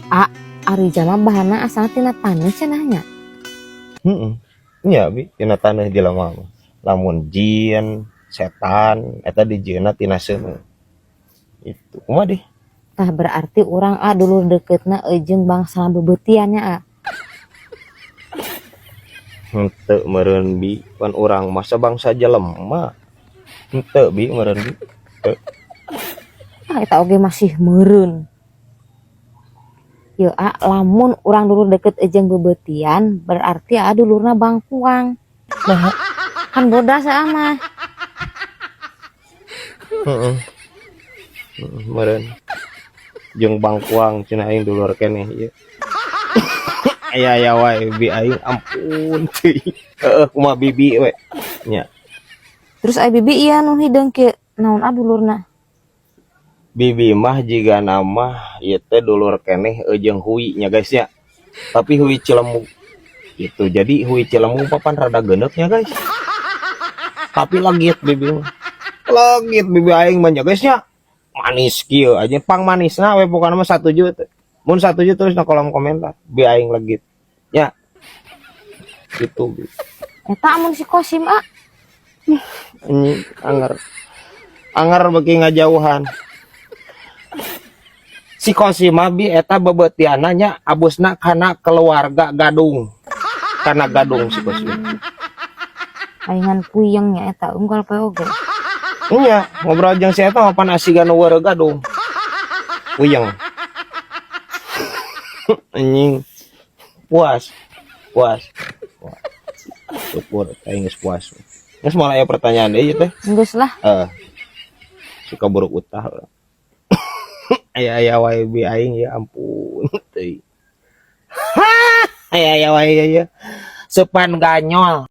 A, ari jelema bahanna asalna tina taneuh cenah nya. Heeh. Nya, Bi, tina taneuh jelema mah. Lamun jin, setan eta dijieunna tina seuneu. Itu kumaha deh? Tah, berarti urang, A, dulur deketna jeung bangsa bebeutian nya, A. Henteu meureun, Bi, pan urang masa bangsa jelema. Henteu, Bi, meureun, Bi. Teu. Ah, eta oge masih meureun. Yeuh, A, lamun urang dulur deket jeung bebeutian, berarti A dulurna bangkuang. Nah, kan bodas A mah. Heeh. Heeh, meureun. Jeung bangkuang cenah aing dulur keneh ieu. Aya aya wae, Bi, aing ampun teuing. Heeh, kumaha Bibi we nya. Terus ai Bibi ieu nu hideung kieu naon, A, dulurna? Bibi mah jigana mah ieu teh dulur keneh jeung hui nya, guys, nya. Tapi hui Cilembu. Gitu. Jadi hui Cilembu papan rada geneuk nya, guys. Tapi legit Bibi mah. Legit Bibi aing mah nya, guys, nya. Manis kieu aja pang manisna we pokona mah satuju teh. Mun satuju terus na kolom komentar. Bi aing legit. Ya. Gitu, Bi. Eta amun si Kosim, A? Ini anger. Anger beuki ngajauhan. Si Kosim mah, Bi, eta bebeutianna nya abusna kana keluarga Gadung. Kana Gadung si Kosim. Aing puyeng nya eta unggal poe oge. Iya, ngobrol jeung si eta mah pan asiga nu weureu Gadung. Puyeng. Anjing. Puas. Puas. Puas. Syukur aing geus puas. Geus moal aya pertanyaan deui teh. Geus lah. Eh. Suka buruk utah. Aya aya wae, Bi, aing ya ampun teuing. Aya aya wae ya. Sepan ganyol.